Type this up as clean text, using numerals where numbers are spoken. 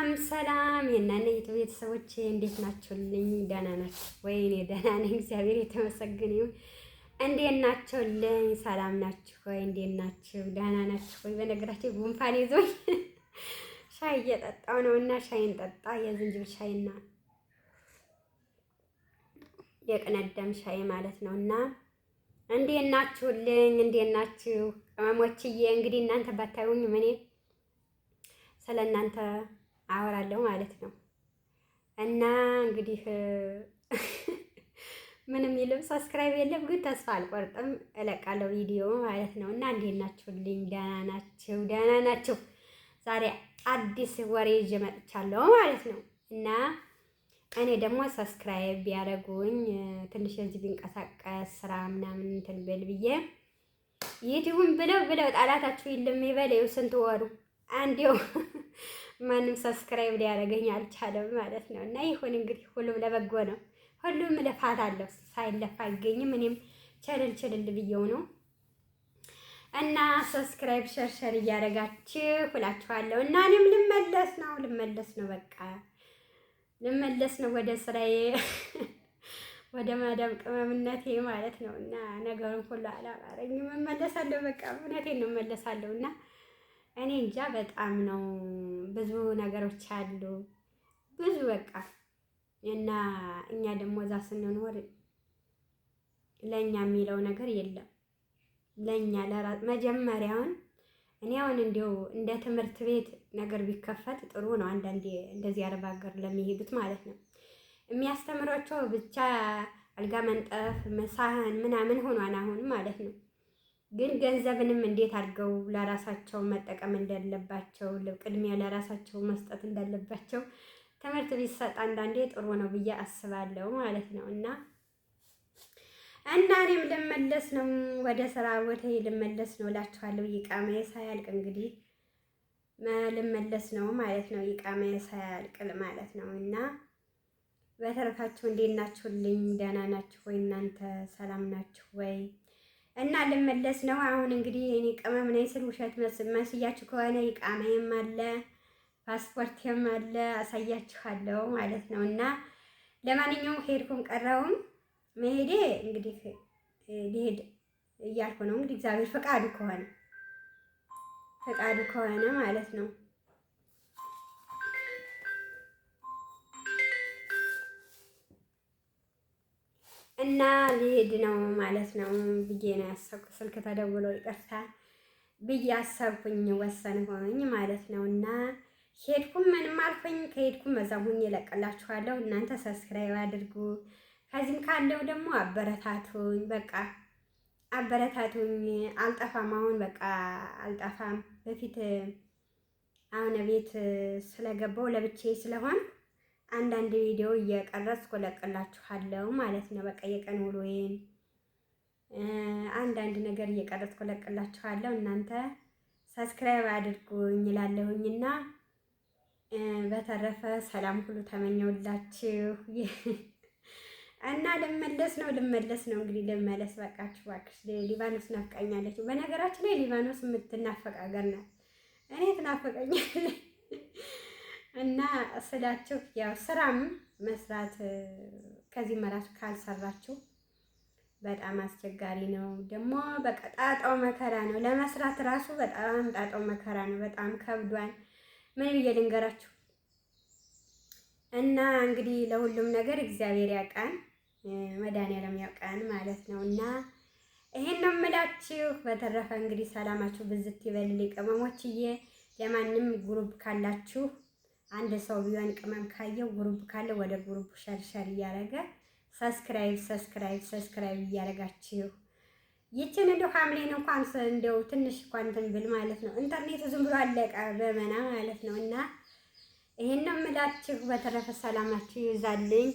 ሰላም የእናንተ ቤተሰቦቼ እንዴት ናችሁልኝ? ደህና ናችሁ ወይ? እኔ ደህና ነኝ፣ እግዚአብሔር የተመሰገነ ይሁን። እንዴት ናችሁልኝ? ሰላም ናችሁ ወይ? እንዴት ናችሁ? ደህና ናችሁ ወይ? በነገራችን ጉንፋን ይዞኝ ሻይ እየጠጣሁ ነው እና ሻይን ጠጣ የዝንጅብል ሻይና የቅነደም ሻይ ማለት ነው። እና እንዴት ናችሁልኝ? እንዴት ናችሁ ቅመሞችዬ? እንግዲህ እናንተ ባታዩኝ እኔ ስለ እናንተ አወራለሁ ማለት ነው። እና እንግዲህ ምንም የለም subscribe የለም፣ ግን ተስፋ አልቆርጥም፣ እለቃለሁ ቪዲዮ ማለት ነው። እና እንዴት ናችሁልኝ? ደህና ናችሁ? ደህና ናችሁ? ዛሬ አዲስ ወሬ ይዤ መጥቻለሁ ማለት ነው። እና እኔ ደግሞ subscribe ቢያደርጉኝ ትንሽ እዚህ ቢንቀሳቀስ ስራ ምናምን እንትን ብል ብዬ ዩቲዩብን ብለው ብለው ጣላታችሁ የለም ይበለው ስንት ወሩ አንዴው ማንም subscribe ሊያደርገኝ አልቻለም ማለት ነው። እና ይሁን እንግዲህ ሁሉም ለበጎ ነው። ሁሉም ልፋት አለው፣ ሳይለፋ አይገኝም። እኔም ቸልል ቸልል ብየው ነው እና subscribe share share እያደረጋችሁ እላችኋለሁ። እና እኔም ልመለስ ነው ልመለስ ነው በቃ ልመለስ ነው ወደ ስራዬ ወደ ማዳም ቅመምነቴ ማለት ነው። እና ነገሩን ሁሉ አላማረኝም። እመለሳለሁ በቃ እውነቴን ነው እመለሳለሁ እና እኔ እንጃ በጣም ነው ብዙ ነገሮች አሉ ብዙ በቃ እና እኛ ደግሞ እዛ ስንኖር ለእኛ የሚለው ነገር የለም። ለእኛ መጀመሪያውን እኔ አሁን እንዲሁ እንደ ትምህርት ቤት ነገር ቢከፈት ጥሩ ነው። አንዳንዴ እንደዚህ አረብ ሀገር ለሚሄዱት ማለት ነው የሚያስተምሯቸው ብቻ አልጋ መንጠፍ መሳህን ምናምን ሆኗን አሁን ማለት ነው። ግን ገንዘብንም እንዴት አድርገው ለራሳቸው መጠቀም እንዳለባቸው ቅድሚያ ለራሳቸው መስጠት እንዳለባቸው ትምህርት ቢሰጥ አንዳንዴ ጥሩ ነው ብዬ አስባለሁ ማለት ነው። እና እና እኔም ልመለስ ነው ወደ ስራ ቦታ ልመለስ ነው እላችኋለሁ። ኢቃማዬ ሳያልቅ እንግዲህ ልመለስ ነው ማለት ነው። ኢቃማዬ ሳያልቅ ማለት ነው። እና በተረፋችሁ እንዴት ናችሁልኝ? ደህና ናችሁ ወይ? እናንተ ሰላም ናችሁ ወይ? እና ልመለስ ነው አሁን እንግዲህ እኔ ቅመም ነኝ ስል ውሸት መስያችሁ ከሆነ ኢቃማዬም አለ ፓስፖርቴም አለ አሳያችኋለሁ ማለት ነው። እና ለማንኛውም ሄድኩም ቀረውም መሄዴ እንግዲህ ሊሄድ እያልኩ ነው። እንግዲህ እግዚአብሔር ፈቃዱ ከሆነ ፈቃዱ ከሆነ ማለት ነው። እና ሊሄድ ነው ማለት ነው ብዬ ነው ያሰብኩት። ስልክ ተደውሎ ይቅርታ ብዬ አሰብኩኝ ወሰንኩኝ ማለት ነው። እና ሄድኩም ምንም አልኩኝ። ከሄድኩም በዛም ሁኜ እለቅላችኋለሁ። እናንተ subscribe አድርጉ። ከዚህም ካለው ደግሞ አበረታቱኝ፣ በቃ አበረታቱኝ። አልጠፋም፣ አሁን በቃ አልጠፋም። በፊት አሁን ቤት ስለገባው ለብቻዬ ስለሆን አንዳንድ ቪዲዮ እየቀረጽኩ እለቅላችኋለሁ ማለት ነው። በቃ የቀን ውሎዬን አንዳንድ ነገር እየቀረጽኩ እለቅላችኋለሁ። እናንተ subscribe አድርጉኝ እላለሁኝና በተረፈ ሰላም ሁሉ ተመኘውላችሁ እና ልመለስ ነው ልመለስ ነው እንግዲህ ልመለስ። በቃችሁ እባክሽ፣ ሊባኖስ ናፍቃኛለች። በነገራችን ላይ ሊባኖስ የምትናፈቅ ሀገር ናት። እኔ ትናፈቀኛለች እና ስላችሁ ያው ስራም መስራት ከዚህ መራሱ ካልሰራችሁ በጣም አስቸጋሪ ነው። ደግሞ በቃ ጣጣው መከራ ነው ለመስራት ራሱ በጣም ጣጣው መከራ ነው። በጣም ከብዷል። ምን ብዬ ልንገራችሁ? እና እንግዲህ ለሁሉም ነገር እግዚአብሔር ያውቃል፣ መድኃኒዓለም ያውቃል ማለት ነው። እና ይሄን ነው የምላችሁ። በተረፈ እንግዲህ ሰላማችሁ ብዝት ይበልልኝ ቅመሞችዬ። ለማንም group ካላችሁ አንድ ሰው ቢሆን ቅመም ካየው group ካለ ወደ group share share እያደረገ subscribe subscribe subscribe እያደረጋችሁ ይችን እንደው ሐምሌን እንኳን እንደው ትንሽ እንኳን እንትን ብል ማለት ነው። ኢንተርኔቱ ዝም ብሎ አለቀ በመና ማለት ነው። እና ይሄን ነው የምላችሁ። በተረፈ ሰላማችሁ ይብዛልኝ።